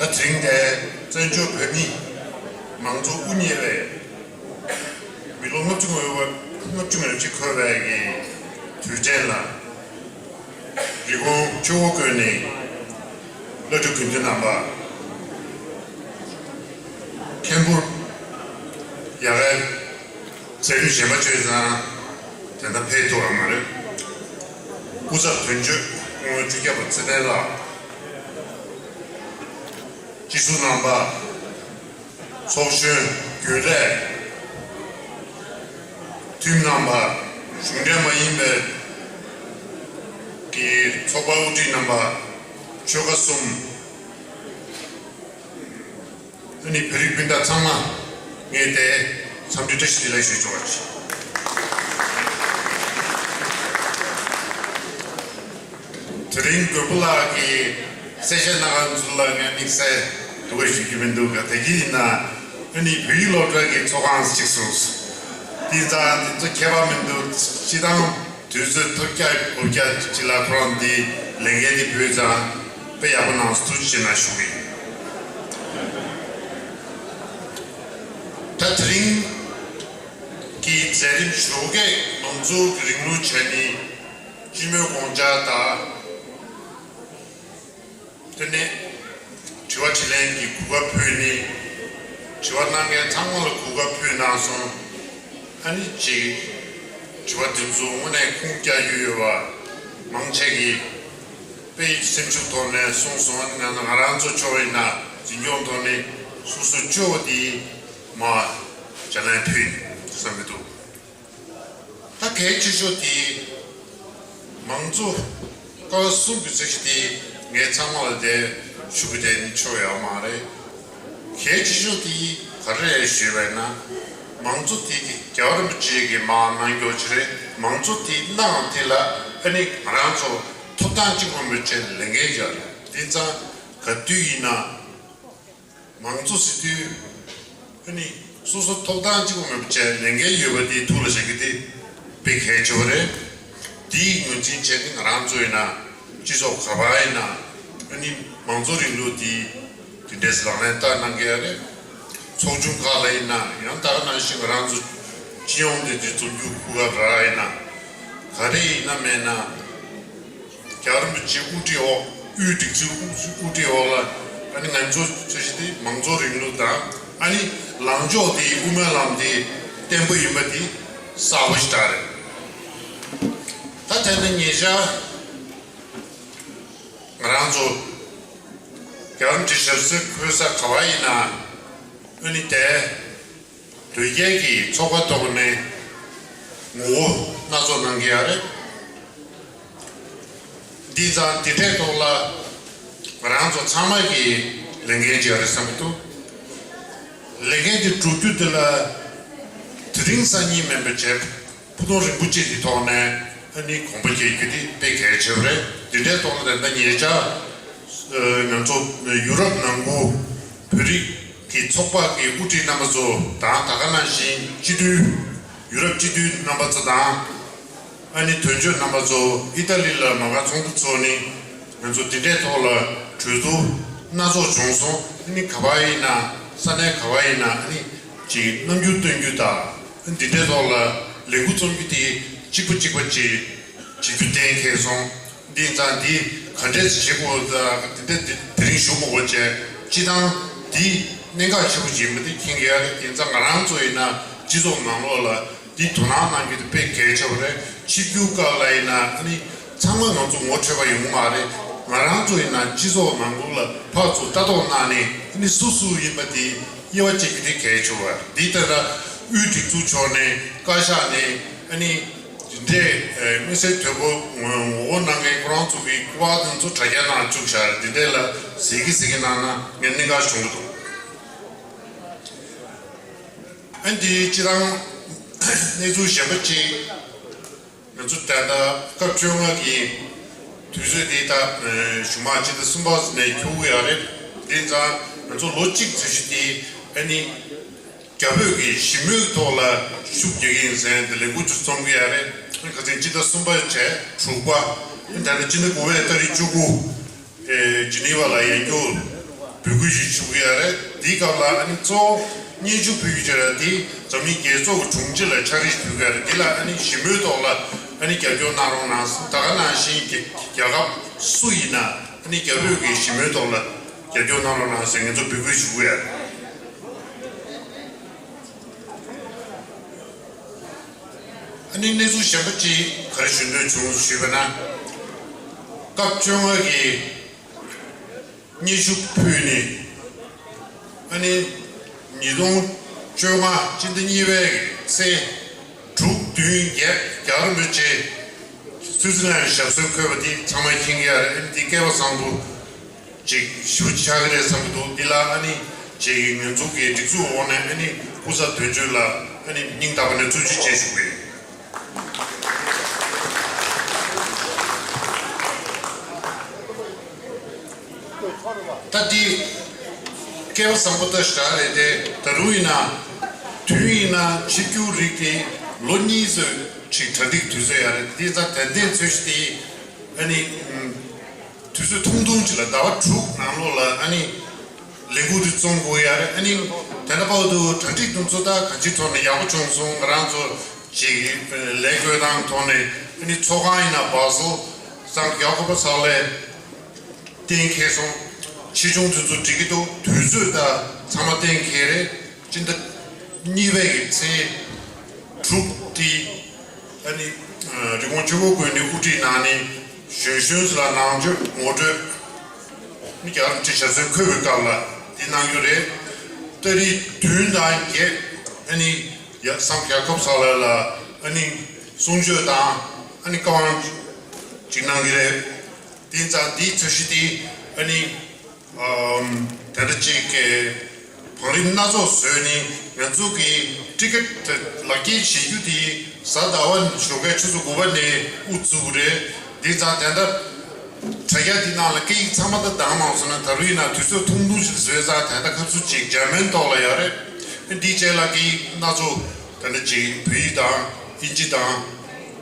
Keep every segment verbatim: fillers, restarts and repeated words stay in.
ད་དེ་རིང་འདིར་བཙན་བྱོལ་བོད་མི་མང་གཙོ་དབུ་བརྙེས་པའི་མི་ལོ་ལྔ་བཅུ་ང་དགུ་ལྔ་བཅུ་ང་བཞི་འཁོར་བའི་གི་དུས་དྲན་ལ། རི་ཀོན་ཆུ་བོ་ཀུན་ནས་བླ་སྤྲུལ་དགེ་འདུན་རྣམ་པ། མཁན་པོ་ཡ་གའི་མཛད་རིམ་གཞན་པ་བྱས་ཙང་དེ་འདྲ་ཕེབས་ཐུབ་པ་མ་རེད། སྐུ་ཚབ་དོན་གཅོད་སྐུ་ངོ་འཕྲུལ་རྒྱལ་པ་ཚེ་བརྟན་ལགས། སྤྱི་ཟུར་རྣམ་པ། ཚོགས་གཞོན། རྒྱུན་ལས། འཐུས་མི་རྣམ་པ། གཞུང་འབྲེལ་མ་ཡིན་པའི་གི་ཚོགས་པ་དབུ་ཁྲིད་རྣམ་པ། ཆོལ་ཁ་གསུམ། ཨ་ནི་བོད་རིགས་སྤུན་ཟླ་ཚང་མ་ངས་དེ་འཚམས་འདྲི་བཀྲ་ཤིས་བདེ་ལེགས་ཞུ་ཆོག་པ་ཞིག་དེ་རིང་མགོན་པོ་ལགས་ཀྱིས་གསལ་བཤད་གནང་མཁན་ཚོ་ལ་ངས་དམིགས་བསལ་འདུག་ག་ཞུ་རྒྱུ་མི་འདུག་ག་དེ་གི་ཡིན་ན་ཨ་ནི་བོད་ཡིག་སློབ་གྲྭ་གི་ཚོགས་ཁང་གཅིག་བཟོས་སོང་། དེ་ཙང་དེ་ཚོ་ཁྱད་པར་མི་འདུག་སྤྱི་བཏང་དུས་ཚོད་ཐོབ་རྒྱག་གོ་རྒྱག་ཅིག་ལ་ཁོ་རང་འདི་ལས་འགན་འདི་ཕུལ་ཙང་དཔེ་ཡག་པོ་གནང་སོང་། ཐུགས་རྗེ་ཆེ་གནང་ཞུ་གི་ཡིན། ད་དེ་རིང་གི་མཛད་རིམ་ཞོགས་ཀས་མང་གཙོ་གི་རིང་ལུགས་བྱས་ནས་སྤྱི་མོས་དགོངས་འཆར་དང་། དེ་ནས་དྲི་བ་དྲིས་ལན་གྱི་གོ་སྐབས་ཕུལ་ནས་དྲི་བ་གནང་མཁན་ཚང་མ་ལ་གོ་སྐབས་ཕུལ་གནང་སོང་། ཨ་ནི་གཅིག་དྲི་བ་དེ་ཚོ་དངོས་གནས་ཁུངས་སྐྱེལ་རྒྱུ་ཡོད་པ་མང་ཆེ་གིས་དཔེ་སེམས་ཤུགས་ཐོག་ནས་གསུངས་སོང་། ཨ་ནི་ང་ང་རང་ཚོ་ཕྱོགས་ཡིན་ན་འཛིན་སྐྱོང་ཐོག་ནས་སོ་སོ་སྐྱོ་བོ་དེ་མ་བྱ་ལན་ཕུལ་བསམ་གྱི་འདུག་ད་གལ་ཆེ་ཤོས་དེ་མང་གཙོ་ཀ་བ་གསུམ་གྱི་རྩོད་གཞི་དེ་ངས་ཚང་མ་ལ་དེ་ཞུ་གི་དེ་ནི་ཆོག་ཡོད་མ་རེད། གལ་ཆེ་ཤོས་དེ་ག་རེ་རེད་ཞུས་པ་ཡིན་ན། མང་གཙོ་དེ་གི་རྒྱལ་བ་རིན་པོ་ཆེ་གི་མར་གནང་རྒྱུ་ཅིག་རེད། མང་གཙོ་དེ་གནང་དེ་ལ་ཨ་ནི་ང་རང་ཚོ་ཐོབ་ཐང་གཅིག་པ་མི་བྱེད་ལས་འགན་རྒྱག་རེད། དེ་ཙང་ག་དུས་ཡིན་ན། མང་གཙོ་ཟེར་དུས་ཨ་ནི་སོ་སོ་ཐོབ་ཐང་གཅིག་པ་མེད་པ་བྱས་ལས་འགན་ཡོད་པ་དེ་ཐུགས་ལ་བཞག་གི་དེ་དཔེ་གལ་ཆེ་བ་རེད། དེའི་ངོས་འཛིན་བྱས་ཏེ་ང་རང་ཚོ་ཡིན་ན་སྤྱི་ཚོགས་ག་པར་ཡིན་ན་ཨ་ནི་མང་གཙོ་རིང་ལུགས་དེ་དེ་འདྲས་ལག་ལེན་བསྟར་གནང་གི་ཡོད་རེད། ཚོགས་ཆུང་ཁག་ལ་ཡིན་ན་ཡང་ད་ག་ནང་བཞིན་ང་རང་ཚོ་སྤྱི་ཡོངས་དེ་དེ་འཛོམས་རྒྱུ་གོ་སྐབས་རག་ཡིན་ན་ག་རེ་ཡིན་ན་མེད་ན། རྒྱལ་བ་རིན་པོ་ཆེའི་དབུ་ཁྲིད་འོག་དབུས་སྒྲིག་འཛུགས་དབུ་ཁྲིད་འོག་ལ་ཨ་ནི་ང་ཚོ་ཆོས་གཞི་དེ་མང་གཙོ་རིང་ལུགས་དང་ཨ་ནི་ལངས་ཕྱོགས་དེ་དབུ་མའི་ལམ་དེ་བརྟན་པོ་ཡིན་པ་དེ་གསལ་པོ་ཞིག་རེད། ད་དེ་ནི་ཉེ་ཆར་ང་རང་ཚོ་རྒྱལ་བ་རིན་པོ་ཆེ་ཞབས་སོར་འཁོད་ས་ག་པར་ཡིན་ན་ཨ་ནི་དེ། དོལ་རྒྱལ་གྱི་ཚོགས་པ་ཐོག་ནས་ངོ་བོ་སྣ་ཚོགས་གནང་གི་ཡོད་རེད། འདི་ཙང་འདི་འདྲའི་ཐོག་ལ་ང་རང་ཚོ་ཚང་མ་གིས་ལས་འགན་ཅིག་ཡོད་རེད་བསམ་གྱི་འདུག་ལས་འགན་དེ་བསྒྲུབ་རྒྱུ་དེ་ལ་དེ་རིང་སང་ཉིན་མིན་པ་བྱས་ཕུ་ཐུང་རིང་པོ་གཅིག་གི་ཐོག་ནས་ཨ་ནི་གོམ་པ་འཁྱེར་རྒྱུ་དེ་དཔེ་གལ་ཆེ་བ་རེད། འདི་འདྲའི་ཐོག་ལ་ད་ལྟ་ཉེ་ཆར་ང་ཚོ་ཡུ་རོབ་ནང་ཁུལ་བོད་རིགས་ཀྱི་ཚོགས་པ་གི་དབུ་ཁྲིད་རྣམ་པ་ཚོ་དང་ད་ག་ནང་བཞིན་སྤྱི་འཐུས་ཡུ་རོབ་སྤྱི་འཐུས་རྣམ་པ་ཚོ་དང་ཨ་ནི་དོན་གཅོད་རྣམ་པ་ཚོ་ཨི་ཏ་ལི་ལ་མ་ག་ཚོགས་འདུ་ཚོགས་ནི་ང་ཚོ་འདི་འདྲའི་ཐོག་ལ་གྲོས་བསྡུར་སྣ་ཚོགས་བྱུང་སོང་། ཨ་ནི་ག་པར་ཡིན་ན་ས་གནས་ག་པར་ཡིན་ན་ཨ་ནི་ཅིག་རྣམ་འགྱུར་སྟོན་རྒྱུ་དང་འདི་འདྲའི་ཐོག་ལ་ལས་འགུལ་རྩོམ་རྒྱུ་དེ་གཅིག་པ་གཅིག་པ་ཅིག་བྱེད་རྒྱུ་གཏན་འཁེལ་སོང་། འདི་ཙང་འདི་ག་འདྲས་བྱེད་དགོས་དང་འདི་འདྲ་འདི་དེ་རིང་ཞུ་མ་དགོས་བྱས་སྤྱི་བཏང་འདི་གནད་འགག་ཆེན་པོ་ཡིན་པ་འདི་མཁྱེན་གྱི་ཡོད་རེད། དེ་ཙང་ང་རང་ཚོ་ཡིན་ན་སྤྱི་ཚོགས་ནང་ལོགས་ལ་འདི་དོ་སྣང་གནང་རྒྱུ་དེ་དཔེ་གལ་ཆེ་བ་རེད། ཆིབས་བསྒྱུར་སྐབས་ལ་ཡིན་ན་ཨ་ནི་ཚང་མ་ང་ཚོ་ངོ་འཕྲོད་པ་ཡོང་གི་མ་རེད། ང་རང་ཚོ་ཡིན་ན་སྤྱི་ཚོགས་ནང་ལོགས་ལ་ཕར་ཚུར་ལྟ་རྟོག་གནང་ནས་ཨ་ནི་སུ་སུ་ཡིན་པ་དེ་དབྱེ་བ་དཔྱད་རྒྱུ་དེ་གལ་ཆེ་བ་རེད། འདི་ལྟར་དབུས་སྒྲིག་འཛུགས་ཕྱོགས་ནས་བཀའ་ཤག་ནས་ཨ་ནི། འདི་འདྲའི་དམིགས་བསལ་དོལ་པོ་ངོ་རྒོལ་གནང་མཁན་ཁོ་རང་ཚོ་གི་སྐུ་པར་དེ་ཚོ་དྲ་རྒྱ་ནང་བཅུག་བཞག་འདི་འདྲའི་ལ་ཟེར་གི་ཟེར་གི་གནང་ན་ངས་གནད་འགག་བྱུང་གི་འདུག་ཨ་འདི་སྤྱི་བཏང་གནས་ཚུལ་གཞན་པ་ཅིག་ང་ཚོ་ད་ལྟ་སྐབས་བཅོ་ལྔ་གི་དུས་ཚོད་འདི་ད་གཞུག་མ་སྤྱི་ཟླ་གསུམ་པ་ནས་འཁྱོལ་གི་ཡོད་རེད། དེ་ཙང་ང་ཚོ་ལོ་གཅིག་ཙམ་ཞིག་དེ་ཨ་ནི། རྒྱ་བོད་ཀྱི་ཞི་མོལ་ཐོག་ལ་ཤུགས་རྒྱག་གི་ཡིན་ཟེར་ཏེ་ལས་འགུལ་ཅིག་རྩོམ་གི་ཡོད་རེད། ཁ་སང་སྤྱི་ཟླ་གསུམ་པ་བྱས་དྲུག་པ། ད་ནི་སྤྱི་ཟླ་དགུ་པའི་ཏ་རིག་བཅུ་དགུ། ཨེ་ཇི་ནི་ཝ་ལ་ཡང་བསྐྱར་ འབོད་སྐུལ་ཞིག་ཞུ་གི་ཡོད་རེད། དེའི་སྐབས་ལ་ཨ་ནི་གཙོ་བོ་སྙན་ཞུ་ཕུལ་རྒྱུ་ཅིག་ལ་དེ་འཛམ་གླིང་རྒྱལ་ཚོགས་ཀྱི་དྲུང་ཆེ་ལ་ཕྱག་བྲིས་ཕུལ་གི་ཡོད་རེད། དེ་ལ་ཨ་ནི་ཞི་མོལ་ཐོག་ལ་ཨ་ནི་རྒྱབ་སྐྱོར་གནང་རོགས་གནང་། ད་ག་ནང་བཞིན་རྒྱ་རྒྱལ་ཁབ་སུ་ཡིན་ན་ཨ་ནི་རྒྱ་བོད་ཀྱི་ཞི་མོལ་ཐོག་ལ་རྒྱབ་སྐྱོར་གནང་རོགས་གནང་ཟེར་ངེད་ཚོ་འབོད་སྐུལ་ཞུ་གི་ཡོད་རེད། ཨ་ནི་གནས་ཚུལ་གཞན་པ་གཅིག་ག་རེ་ཞུ་འདོད་བྱུང་ཞུས་པ་ན། སྐབས་བཅོ་ལྔ་གི་སྙན་ཞུ་ཕུལ་ནས་ཨ་ནི་ཉིས་སྟོང་བཅོ་ལྔ་སྤྱི་ཟླ་གཉིས་པའི་ཚེས་དྲུག་བདུན་བརྒྱད་རྒྱ་གར་མི་ཆེ་སུད་སི་ལན་ཞབས་སོར་འཁོད་པ་དེ་ཚང་མས་མཁྱེན་གྱི་ཡོད་རེད། ཨ་ནི་དེ་སྐལ་བ་བཟང་པོ་ཅིག་ཞུ་ཆགས་ཀྱི་རེད་བསམ་གྱི་འདུག་འདི་ལ་ཨ་ནི་ཅིག་ང་ཚོ་གི་སྒྲིག་འཛུགས་འོག་ནས་ཨ་ནི་སྐུ་ཚབ་དོན་གཅོད་ལ་ཨ་ནི་སྙིང་ཐག་པ་ནས་ཐུགས་རྗེ་ཆེ་ཞུ་གི་ཡོད། ད་འདི་སྐལ་བ་བཟང་པོ་ད་ཞེ་དྲག་རེད་དེ། ད་རུང་ཡིན་ན་དུས་ཡིན་ན་ཆིབས་བསྒྱུར་རིགས་དེ་ལོ་གཉིས་ཙམ་ཅིག་གྲ་སྒྲིག་དུས་ཚོད་ཡོད་རེད། དེ་ཙང་ཏན་ཏན་ཚོད་ཅིག་དེ་ཨ་ནི་དུས་ཚོད་ཐུང་ཐུང་ཅིག་ལ་ཟླ་བ་དྲུག་ནང་ལོགས་ལ་ཨ་ནི་ལས་འགུལ་དེ་རྩོམ་དགོས་ཡ་རེད། ཨ་ནི་དེ་འདྲ་བར་དུ་གྲ་སྒྲིག་དེ་ཚོ་ད་གང་ཅིའི་ཐོག་ནས་ཡག་པོ་བྱུང་སོང་། ང་རང་ཚོ་ཅིག་ལས་བགོས་སྟངས་ཐོག་ནས་ཨ་ནི་ཚོགས་ཁང་ཡིན་ན་བྷ་སལ་སང་ཡ་ཀོ་བ་ས་ལའི་གཏན་འཁེལ་སོང་། ཆེ་ཆུང་དེ་ཚོ་འགྲིག་གི་འདུག་དུས་ཚོད་ད་ཚང་མ་གཏན་འཁེལ་རེད། སྤྱི་ཟླ་གཉིས་པའི་གི་ཚེས་དྲུག་དེ་ཨ་ནི་རི་ཀོན་ཆོས་འཁོར་ཀུན་ནས་དབུ་ཁྲིད་གནང་ནས་གཞོན་གཞོན་ཚོ་ལ་ནང་ཆོས་ངོ་སྤྲོད་ནི་རྒྱ་རམ་ཅི་ཞབས་སོར་འཁོད་པའི་སྐབས་ལ་དེ་གནང་རྒྱུ་རེད། ཏ་རིག་བདུན་དང་བརྒྱད་ཨ་ནི་ཡ་སང་ཡ་ཀོབ་ས་ལ་ལ་ཨ་ནི་གསུང་ཆོས་དང་ཨ་ནི་བཀའ་དབང་ཅིག་གནང་གི་རེད། དེ་ཙང་དེའི་ཚོས་གཞི་དེ་ཨ་ནི། ཨམ། དེ་འདྲ་ཅིག་གི་བང་རིམ་སྣ་ཚོགས་བཟོས་ནས་ང་ཚོ་གི་ཊི་ཀེ་ཊི་ལག་འཁྱེར་བཞེས་རྒྱུ་དེ་གཟའ་ཟླ་བ་ཞོགས་ཀའི་ཆུ་ཚོད་དགུ་པ་ནས་དབུ་བཙུགས་རེད། དེ་ཙང་དེ་འདྲ་དྲ་རྒྱ་དེ་ནང་ལ་སྐད་ཡིག་ཚང་མ་ད་འདང་མ་སོང་ན་ད་རུང་ཡིན་ན་དུས་ཚོད་ཐུང་ཐུང་ཞིག་བཟོས་ཙང་དེ་འདྲ་སྐབས་སུ་ཅིག་འཇར་མན་ཐོག་ལ་ཡོད་རེད། འདིའི་རྗེས་ལ་སྐད་ཡིག་སྣ་ཚོགས་དེ་འདྲ་ཅིག་བོད་ཡིག་དང་དབྱིན་ཇི་དང་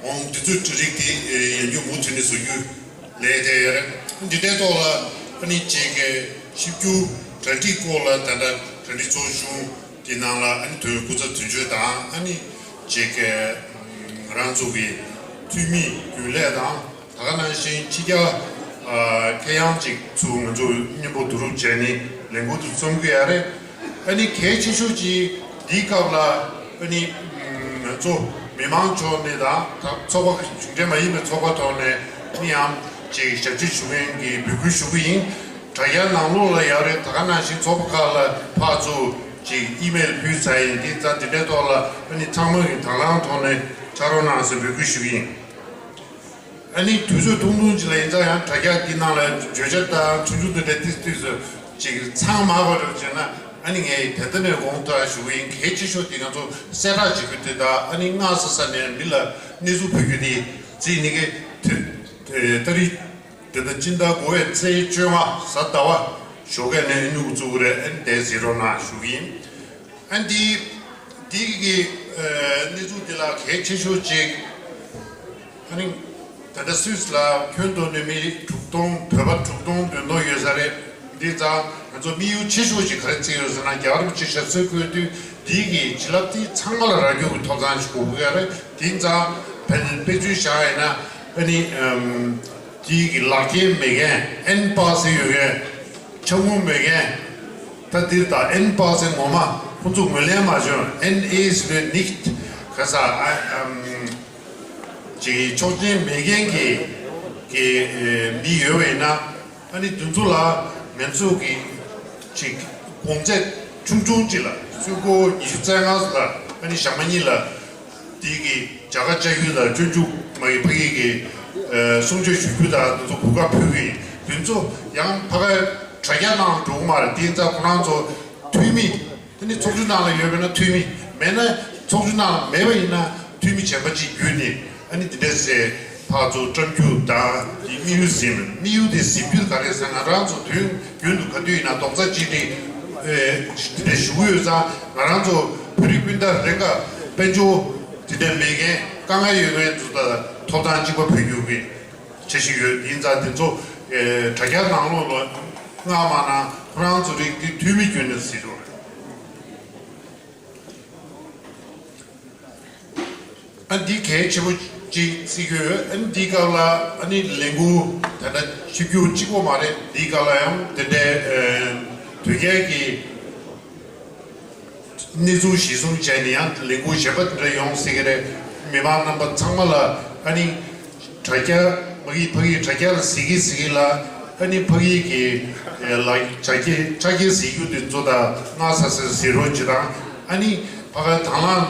འོང་དེ་ཚོའི་འབྲུ་རིགས་དེ་ཡོང་རྒྱུ་མུ་མཐུད་ནས་བཟོ་རྒྱུ། ལས་དེ་ཡོད་རེད། འདི་ལྟའི་ཐོག་ལ་ཨ་ནི་ཅིག་གི་ཞིབ་འཇུག་གྲ་སྒྲིག་སྐོར་ལ་ད་ལྟ་གྲ་སྒྲིག་ཚོགས་ཆུང་དེ་ནང་ལ་ཨ་ནི་དོན་སྐུ་ཚབ་དོན་གཅོད་དང་ཨ་ནི་ཅིག་གི་ང་རང་ཚོ་གི་འཐུས་མི་རྒྱུན་ལས་དང་ད་ག་ནང་བཞིན་ཕྱི་རྒྱལ་ཁྱེད་ཡང་ཅིག་ཚུར་ང་ཚོ་མཉམ་པོ་བསྡུ་རུབ་བྱས་ནས་ལས་འགུལ་དུ་རྩོམ་གི་ཡ་རེད། ཨ་ནི་གལ་ཆེ་ཤོས་ཅིག་འདིའི་སྐབས་ལ་ཨ་ནི་ང་ཚོ་མི་མང་ཕྱོགས་ནས་དང་ད་ཚོགས་པ་གཞུང་འབྲེལ་མ་ཡིན་པའི་ཚོགས་པ་ཐོག་ནས་ཨ་ནི་ཡང་ཅིག་ཞབས་ཕྱི་ཞུ་མཁན་གྱི་འབོད་སྐུལ་ཞུ་གི་ཡིན། དྲ་རྒྱ་ནང་ལོགས་ལ་ཡོད་རེད། ད་ག་ནང་བཞིན་ཚོགས་པ་ཁག་ལ་ཕར་ཚུར་ཅིག་ཨི་མེལ་ཕུལ་ཚར་ཡིན། འདི་ཙང་འདི་འདྲའི་ཐོག་ལ་ཨ་ནི་ཚང་མ་གི་དང་བླངས་ཐོག་ནས་ཕྱག་རོགས་གནང་ཟེར་འབོད་སྐུལ་ཞུ་གི་ཡིན། ཨ་ནི་དུས་ཚོད་ཐུང་ཐུང་ཅིག་ལ་ཡིན་ཙང་ཡང་དྲ་རྒྱ་འདི་ནང་ལ་བརྗོད་བྱ་དང་ཆུང་ཆུང་དེ་འདྲ་ཏིས་ཏིས་ཅིག་ཚང་མ་བར་དུ་བྱས་ན་ཨ་ནི་ངས་ད་ལྟ་ནས་དགོངས་དག་ཞུ་གི་ཡིན། གལ་ཆེ་ཤོས་དེ་ང་ཚོ་གསལ་བསྒྲགས་བྱེད་རྒྱུ་དེ་དང་ཨ་ནི་སྔ་ས་ས་ནས་མི་ལ་གནས་ཚུལ་ཕུལ་རྒྱུ་དེ་རྩིས་ནི་གི་དེ་ད་རེས་དེ་ད་སྤྱི་ཟླ་དགུ་པའི་ཚེས་བཅོ་ལྔ་གཟའ་ཟླ་བ་ཞོགས་ཀས་ནས་ཨ་ནི་དབུ་བཙུགས་རེད། ཨ་ནི་དེ་གཟིགས་རོགས་གནང་ཞུ་གི་ཡིན། ཨ་འདི་འདི་གི་གནས་ཚུལ་འདི་ལ་གལ་ཆེ་ཤོས་ཅིག་ཨ་ནི་ད་ལྟ་སུད་སི་ལ་ཁྱོན་བསྡོམས་ནས་མི་དྲུག་སྟོང་བོད་པ་དྲུག་སྟོང་བདུན་སྟོང་ཡོད་ས་རེད། འདི་ཙང་ང་ཚོ་དམིགས་ཡུལ་ཆེ་ཤོས་ཅིག་ག་རེ་བརྩིས་ཡོད་ཟེར་ན་རྒྱལ་བ་རིན་པོ་ཆེ་ཞབས་སོར་འཁོད་དུས་འདི་གི་བྱིན་རླབས་འདི་ཚང་མ་ལ་རག་རྒྱུ་གི་ཐོབ་ཐང་ཞིག་དགོས་ཀྱི་རེད། འདི་ཙང་ཕན་ཚུན་དཔེ་མཚོན་བཞག་ཡིན་ན་ཨ་ནི་འདི་གི་ལག་འཁྱེར་མེད་མཁན་ཨེན་པ་སི་ཡོད་མཁན་ཆབ་ངོ་མེད་མཁན། ད་འདིར་ད་ཨེན་པ་སི་ངོ་མ་ཁོང་ཚོ་ངོས་ལེན་མ་བྱུང་། ཨེན་ཨེ་སི་ནི་ནིག་ག་ས་ཨ་ཨམ་ཅིག་ཆོག་མཆན་མེད་མཁན་གྱི་གི་མི་ཡོད་པ་ཡིན་ན་ཨ་ནི་དེ་ཚོ་ལ་ང་ཚོ་གི་ཅིག་གོང་ཚད་ཆུང་ཆུང་ཅིག་ལ་སུས་གོ་ཉི་ཤུ་རྩ་ལྔ་ལ་ཨ་ནི་ཞག་མ་གཉིས་ལ། དེ་གི་བྱ་དགའ་བཅའ་རྒྱུ་དང་སྤྱོད་འཇུག་མ་གི་ཕ་གི་གི་གསུང་ཆོས་ཞུ་རྒྱུ་དང་དེ་ཚོ་གོ་སྐབས་ཕུལ་གི་ཡིན། དེ་ཚོ་ཡང་ཕ་ག་དྲ་རྒྱ་ནང་འགྲོ་གི་མ་རེད། དེ་ཡིན་ཙང་ཁོ་རང་ཚོ་འཐུས་མི་དེ་ནི་ཚོགས་ཆུང་ནང་ལ་ཡོད་པ་ན་འཐུས་མི་མེད་ན་ཚོགས་ཆུང་ནང་ལ་མེད་པ་ཡིན་ན་འཐུས་མི་གཞན་པ་ཅིག་བརྒྱུད་ནས་ཨ་ནི་དེ་འདྲ་ཟེར་ཕར་ཚུར་བཀྲམ་རྒྱུ་དང་དེ་དམིགས་ཡུལ་ཟིན་དམིགས་ཡུལ་དེ་ཟིན་རྒྱུ་ག་རེ་ཟེར་ང་རང་ཚོ་དུས། རྒྱུན་དུ་ག་དུས་ཡིན་ན་རྡོག་རྩ་གཅིག་སྒྲིལ་དེ་འདྲ་ཞུ་གི་ཡོད་ཙང་ང་རང་ཚོ་བོད་རིགས་སྤུན་ཟླ་རེ་འགའ་དཔལ་འབྱོར་དེ་འདྲ་མེད་མཁན་དཀའ་ངལ་ཡོད་མཁན་ཚོ་ད་ཐོབ་ཐང་གཅིག་པ་ཕུལ་རྒྱུ་གི་འཆར་གཞི་ཡོད། ཡིན་ཙང་དེ་ཚོ་དྲ་རྒྱ་ནང་ལོགས་ལ་སྔ་མ་ན་ ཁོ་རང་ཚོ་རིགས་འདི་འཐུས་མི་བསྐྱོན་ནས་ཟེར་རོ། ཨ་འདི་གལ་ཆེན་པོ་གཅིག་བརྩི་གི་ཡོད། ཨ་འདི་སྐབས་ལ་ཨ་ནི་ལས་འགུལ་ད་ལྟ་ཆིབས་བསྒྱུར་གཅིག་པོ་མ་རེད། འདི་སྐབས་ལ་ཡང་དེ་འདྲའི་ཨ་དོལ་རྒྱལ་གྱི་གནས་ཚུལ་གཞིར་བཟུང་བྱས་ནས་ཡང་ལས་འགུལ་གཞན་པ་དེ་འདྲ་ཡོང་སྲིད་ཀྱི་རེད། མི་མང་རྣམ་པ་ཚང་མ་ལ་ཨ་ནི་དྲ་རྒྱ་མ་གི་ཕ་གི་དྲ་རྒྱ་ལ་གཟིགས་ཀྱི་གཟིགས་ཀྱི་ལ་ཨ་ནི་ཕ་གི་གི་ལ་དྲ་རྒྱ་དྲ་རྒྱ་གཟིགས་རྒྱུ་དེ་ཚོ་དང་སྔ་ས་ས་གཟིགས་རོགས་བྱེད་དང་། ཨ་ནི་ཕ་ག་དང་བླངས་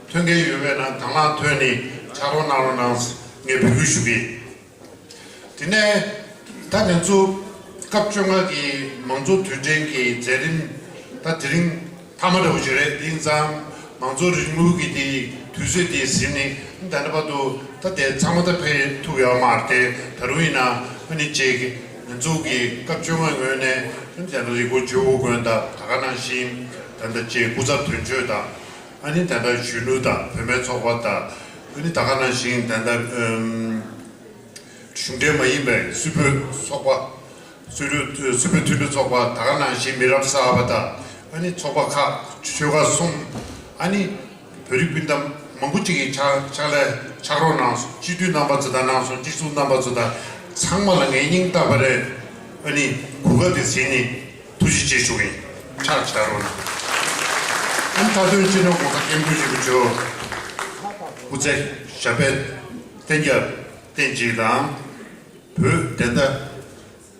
ཐོན་མཁན་ཡོད་པས་ན་དང་བླངས་ཐོན་ནས་ཕྱག་རོགས་གནང་རོགས་གནང་ངས་འབོད་སྐུལ་ཞུ་གི། དེ་ནས་ད་ང་ཚོ་སྐབས་བཅོ་ལྔ་གི་མང་གཙོ་དུས་དྲན་གྱི་མཛད་རིམ་ད་དེ་རིང་མཐའ་མ་འདྲ་བོ་ཞིག་རེད། དེ་ཡིན་ཙང་མང་གཙོ་རིང་ལུགས་ཀྱི་དེ་དུས་ཚོད་དེ་ཟིན་ནས་ད་ལྟ་བར་དུ་ད་དེ་ཚང་མ་ད་ཕེབས་ཐུབ་ཡོད་མ་རེད་དེ། ད་རུང་ཡིན་ན་ཨ་ནི་ཅིག་ང་ཚོ་གི་སྐབས་བཅོ་ལྔ་ངོས་ནས་ཨ་ནི་ད་ལྟ་རི་མགོ་ཇོ་བོ་དགོན་དང་ད་ག་ནང་བཞིན་ད་ལྟ་ཅིག་སྐུ་ཚབ་དོན་གཅོད་དང་ཨ་ནི་ད་ལྟ་གཞོན་ནུ་དང་བུད་མེད་ཚོགས་པ་དང་ཨ་ནི་ད་ག་ནང་བཞིན་ད་ལྟ་ཨམ། གཞུང་འབྲེལ་མ་ཡིན་པའི་སུད་བོད་ཚོགས་པ། སུད་བོད་སུད་བོད་མཐུན་སྒྲིལ་ཚོགས་པ་ད་ག་ནང་བཞིན་མི་རབས་གསར་པ་དང་ཨ་ནི་ཚོགས་པ་ཁག་ཆོལ་ཁ་གསུམ། ཨ་ནི་བོད་རིགས་སྤུན་ཟླ་མང་པོ་ཅིག་གིས་ཕྱག་ཕྱག་ལས་ཕྱག་རོགས་གནང་སོང་། སྤྱི་འཐུས་རྣམ་པ་ཚོ་དང་གནང་སོང་། སྤྱི་ཚོགས་རྣམ་པ་ཚོ་དང་ཚང་མ་ལ་ངས་སྙིང་ཐག་པ་རེད། ཨ་ནི་གོ་སྐབས་དེ་ཟིན་ནས་ཐུགས་རྗེ་ཆེ་ཞུ་གི་ཡིན། ཕྱག་ཕྱག་རོགས་གནང་། ཨ་ནི་མཐའ་དོན་སྤྱི་ནོར་གོང་ས་སྐྱབས་མགོན་ཆེན་པོ་མཆོག་སྐུ་ཚེ་ཞབས་པད་བརྟན་རྒྱས། བསྟན་ཅིག་དང་། བོད་བདེན་མཐའ་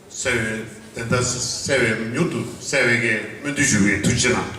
གསལ་བའི་བདེན་མཐའ་གསལ་བའི་མྱུར་དུ་གསལ་བའི་གི་སྨོན་འདུན་ཞུ་བའི་ཐུགས་རྗེ་གནང་།